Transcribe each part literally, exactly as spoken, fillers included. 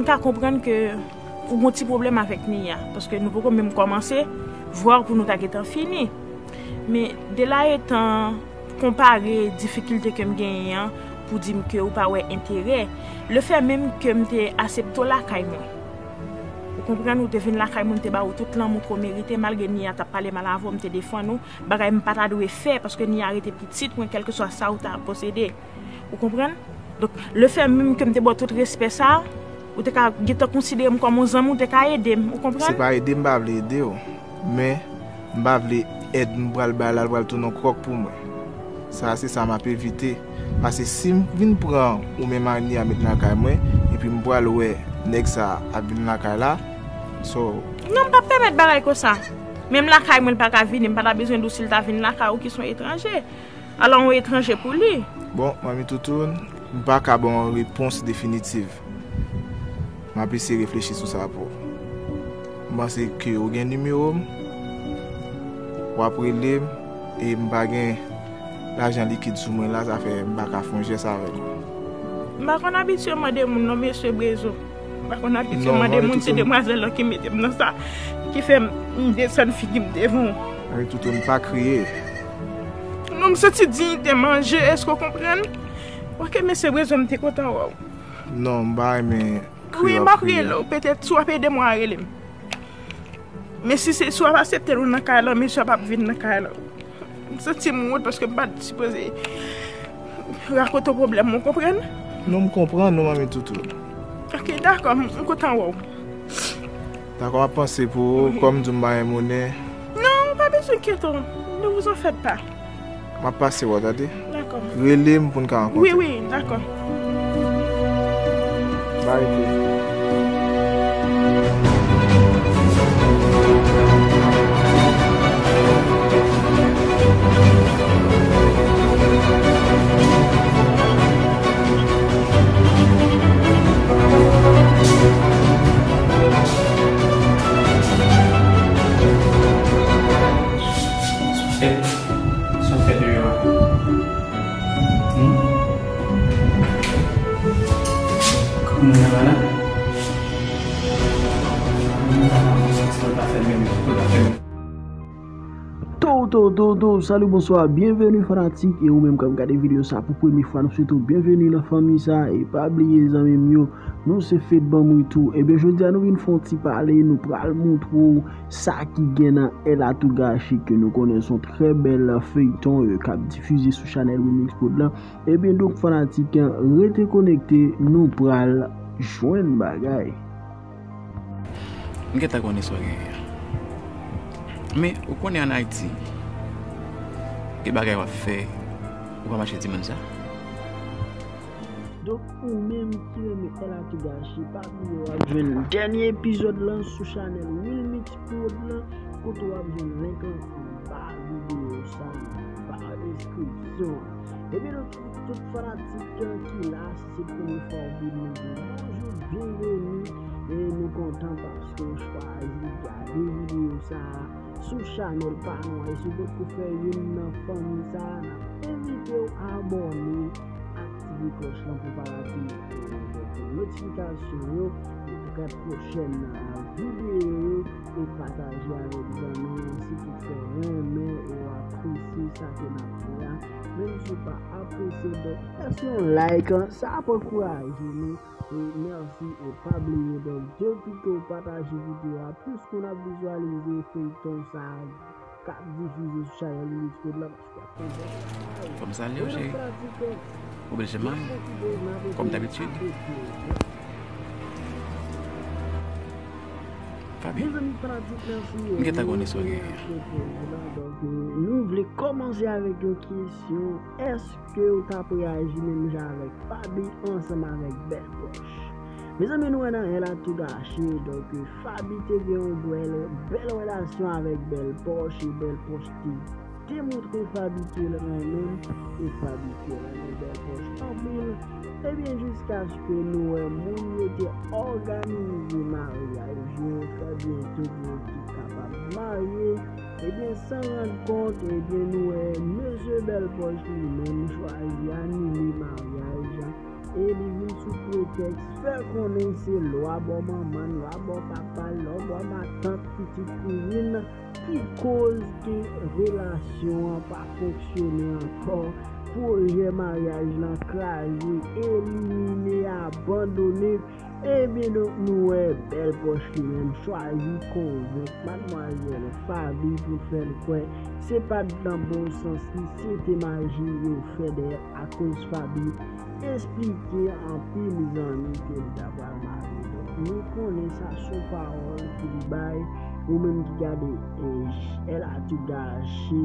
Ka konprann ke ou gon ti pwoblèm avèk Nia, paske nou poko menm kòmanse, vwa pou nou ta gentan fini. Men de la etan konpare difikilte ke m genyen an pou di m ke ou pa wè enterè, lefè menm ke m te asepte w lakay mwen. Ou konprann, ou te vin lakay mwen, m te ba ou tout lanmou ke w merite, malgre Nia t ap pale mal avè w, m te defann ou, bagay m pa ta dwe fè, paske Nia rete pitit mwen, kèlkeswa sa ou ta posede. Ou konprann? Donk, lefè menm ke m te ba w tout respè sa, ou te ka gentan konsidere m kòm yon zanmi, ou te ka ede m, ou konprann? Se pa ede m pa vle ede w, men m pa vle èd m pral bay la, l pral tounen yon kwòk pou mwen. Sa, se sa m ap evite. Paske si m vin pran ou menm ak Nia met lakay mwen, epi m pral wè nèg sa ap vin lakay la, so. Non, m p ap pèmèt bagay konsa. Menm lakay mwen, l pa ka vini, m pa ta bezwen di w si l ta vin lakay ou ki se yon etranje. Alò, yon etranje pou li. Bon, manmi Toutoun, m pa ka ba w yon repons definitiv. M ap eseye reflechi sou sa pou ou. M panse ke ou gen nimewo m, w ap rele m, e m pa gen lajan likid sou mwen la, sa fè m pa ka fè yon jès avèk ou. M pa konn abitye mande moun non, mesye Brezo. M pa konn abitye mande moun, se demwazèl lan ki mete m nan sa, ki fè m desann figi m devan w. Manmi Toutoun, pa kriye. Non, m santi diyite m an je, èske w konprann? Ok, mesye Brezo, m te kontan wè w. Non, m pa renmen kriye. Wi, m ap rele w, petèt si w ap ede mwen a rele m. Men si se, si w ap aksepte nou nan kay lan, mesye a p ap vin nan kay lan. M santi m wont paske m pa t sipoze rakonte w pwoblèm mwen, w konprann? Non, m konprann, non, manmi Toutoun. Ok, dakò, m, m kontan wè w. Dakò, m ap panse pou ou, kòm di w m pa gen monè. Non, ou pa bezwen enkyete w, ne vous en faites pas. M ap pase wè w, tande? Dakò. Rele m pou n ka rankontre. Wi, wi, dakò. Bye, Jezi. Sa w fè deyò a? Hmm? Kòman w ap la? Mwen pa ka fè sòti, mwen pa fè menm, mwen pa fè menm. Tow, tow, tow, tow, salut, bonsoir, bienvenue fanatik, e ou menm k ap gade videyo sa pou premye fwa, nou swete w bienvenue nan fanmi sa, e pa bliye zanmi m yo, nou se Fed Banm Retour. Ebyen, jodi a nou vin fè yon ti pale, nou pral montre w sa ki gen nan Elle a tout gâché ke nou konnen se yon trè bèl feyton, euh, k ap difize sou chanèl Wilmix Prod lan. Ebyen, donk, fanatik, rete konekte, nou pral jwenn bagay. M gentan konnen sa w genyen an. Men, ou konnen ann Ayiti, gen bagay w ap fè, ou pa mache di moun sa. Donk, ou menm ki renmen Elle a tout gâché, pa bliye w ap jwenn dènye epizòd lan sou chanèl Wilmix Prod lan, kote w ap jwenn link lan anba videyo sa, anba deskripsyon an. Ebyen, donk, tout fanatik ki la, si se premye fwa w vini, nou di w bonjou, byenveni, e nou kontan paske w chwazi gade videyo sa a sou chanèl pa nou an. E si w potko fè youn nan fanmi sa a, n ap envite w abòne, aktive klòch lan pou w pa rate, e, notifikasyon yo, e trè pwochèn, e, videyo yo, e pataje avèk zanmi w si tout fwa w renmen e w apresye sa ke n ap fè a. Menm si w pa apresye, donk, lèse yon like, sa ap ankouraje nou. E mèsi, e pa bliye, donk, depi ke w pataje videyo a, plis moun ap vizyalize feyton sa a k ap difize sou chanèl Wilmix Prod la, paske y ap fè bèl travay. Fò m salye w, cheri. Ou bèl cheri. Kòm dabitid. Fabi. M gentan konnen sa w genyen an. Donk, nou vle kòmanse avèk yon kesyon. Èske w t ap reyaji menm jan avèk Fabi ansanm avèk Bèl Pòch? Mezanmi, nou wè nan Elle a tout gâché, donk, Fabi te gen yon bèl, bèl relasyon avèk Bèl Pòch, e Bèl Pòch te demontre Fabi ke l renmen l, e Fabi te renmen Bèl Pòch anpil. Ebyen, jiskaske nou wè moun yo te òganize maryaj yo, trè byento pou yo te kapab marye. Ebyen, san rann kont, ebyen, nou wè mesye Bèl Pòch li menm chwazi anile maryaj. E li vin sou pretèks fè konnen se lwa bò manman l, lwa bò papa l, lwa bò matant, pitit kouzin ki koz ke relasyon an pa fonksyone ankò, pwojè maryaj lan kraze, elimine, abandone. Ebyen donk, nou wè bèl pòch li menm chwazi konvenk madmwazèl Faby pou fè l kwè se pa t nan bon sans li, se te maji yo fè dèyè l akoz Faby esplike anpil zanmi ke li ta pral marye. Donk, nou konnen sa se yon pawòl ki li bay, ou menm ki gade, eh, Elle a tout gâché.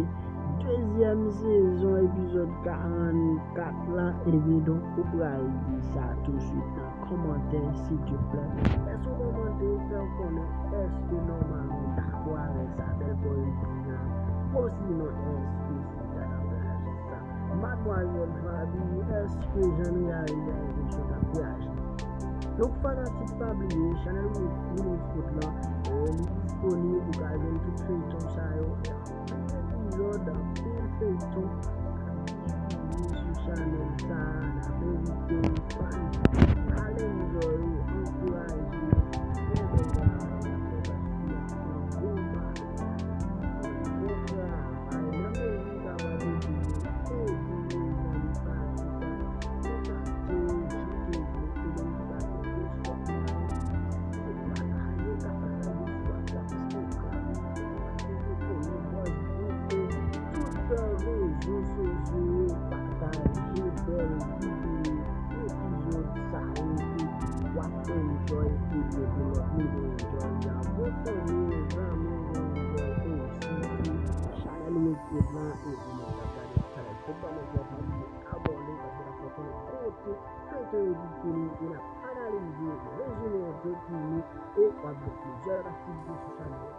Dezyèm sezon, epizòd karannkat la, ebyen donk, ou pral di sa touswit nan kòmantè, silvouplè. Èske w kòmante, fè w konnen, èske nòmalman w dakò avèk sa bèl pòl di a? Osinon, èske se ta nan menaj sa? Madmwazèl Faby, èske jan nou reyaji a rezo sosyo t ap reyaji? Donk, fanatik, pa bliye, chanèl Wilmix Prod lan, eh, li disponib, ou ka jwenn tout feyton sa yo. Anpil epizòd, anpil feyton k ap difize sou chanèl sa a, n ap envite w, fanatik, al enjoy, ankouraje, fè bèl travay, fè paske y ap fè yon bon bagay. Bon travay, nan mezi w kapab ede yo, ede yo, zanmi, pase sa. Konsa, se yo ki te vle, se yo ki pa te vle, se pa pataje, pataje sou WhatsApp, Instagram, pataje pou nou bòs group, tout rezo sosyo yo, pataje bèl videyo, epizòd sa yo ke w ap enjoy, epi pou lòt moun enjoy a. Bon, fanmi, zanmi, enjoy osi sou chanèl Wilmix Prod lan, e ou menm k ap gade chanèl Football Network lan, abòne, paske n ap fè w konnen kote feyton yo disponib, e n ap analize, rezime yo depi nou, e w ap jwenn plizyè lòt aktivite sou chanèl yo.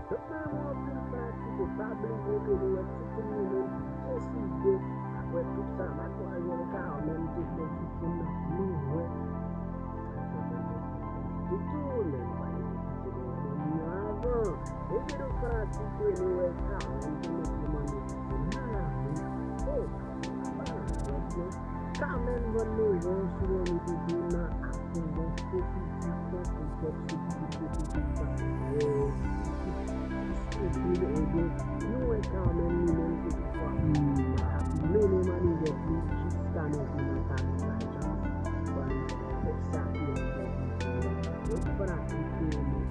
Donk, mwen renmen w anpil, fanatik, e pa bliye ke nou wè Titoun li menm ki deside, apre tout sa madmwazèl Carmen te fè Titoun nan, nou wè Titoun, men nou pa deside nou wè moun nan avan. Ebyen donk, fanatik, nou wè Carmen te mete manno Titoun nan lari. Oh, Carmen vann mezon sou manmi Titoun nan akoz yon fo pitit, yon fo kèk sou pitit, fo pitit sa. Ebyen, nou wè Carmen li menm, se toutfwa, ap mennen mannivèt li jiska mentnan, Carmen pa janm sispann fè sa ke li vle. Donk, fanatik, mezanmi,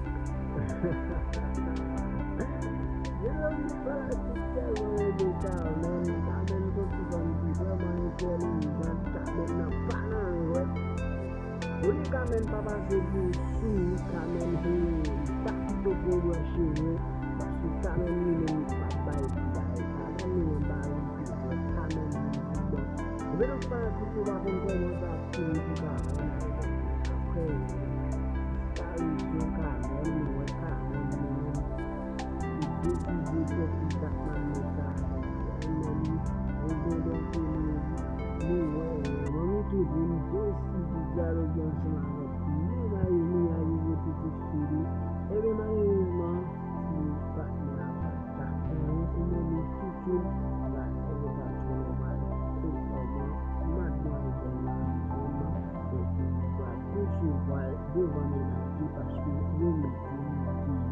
fanatik tèlman renmen Carmen. Carmen se yon ti fanm ki vrèman entèlijan. Carmen nan pa nan jwèt. Olye Carmen pa pase pou sou, Carmen se pa kite gwo bwa cheve, paske Carmen li menm li pa bay pou bagay. Carmen li menm pa renmen pou jwèt. Carmen li menm pou bon. Ebyen donk, fanatik yo pa konn kòman sa ap fini pou Carmen. Apre disparisyon Carmen, nou wè Carmen li menm ki deside fè kontak manman sa a. Men li, ebyen donk, nou, nou wè manmi Titoun deside dyaloge ansanm avèk li, mari li, a rive pitit fi li. Ebyen, malerezman, ti patnè a pa t ka fè anyen pou manmi Titoun, bagay yo pa twò nòmal pou manman madmwazèl la menm, epi li pral resevwa l devan mennaj li paske yo mete li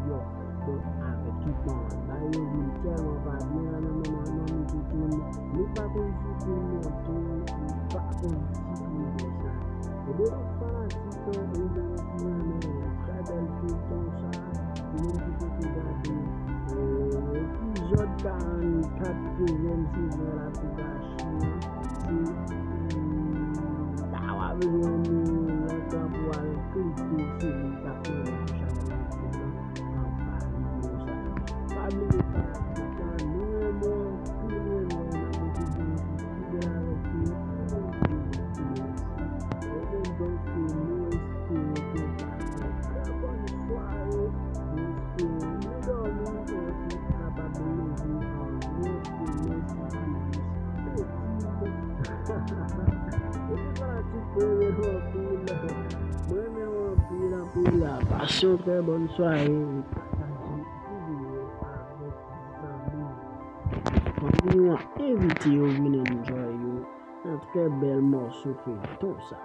deyò. Donk, avèk tout manman, bagay yo vin tèlman pa byen la nan manman, manmi Titoun, li pa konn si pou l monte, li pa konn si pou l desann. Ebyen donk, fanatik, ou menm ki renmen trè bèl feyton sa, ou menm ki poko gade, eh, epizòd karannkat dezyèm sezon La Tou Gachi an, se, mm, ta w ap jwenn li nan ekran pou w al klike sou li k ap mennen sou chanèl YouTube lan anba videyo sa a. Pa bliye fanatik, nou renmen w anpil, nou renmen w, n ap retwouve nou pou pi bèl avèk nou. Ebyen donk, nou espere ke w pase yon trè bòn sware, nou espere nou dòmi, nou kapab leve an mèsi, mèsi pou jis betiz. Epi fanatik, mwen renmen w anpil, mwen renmen w anpil, anpil. Pase yon trè bòn sware, pataje videyo avèk zanmi w. Fanmi w, envite yo vin enjoy yo. Trè bèl mòso feyton sa.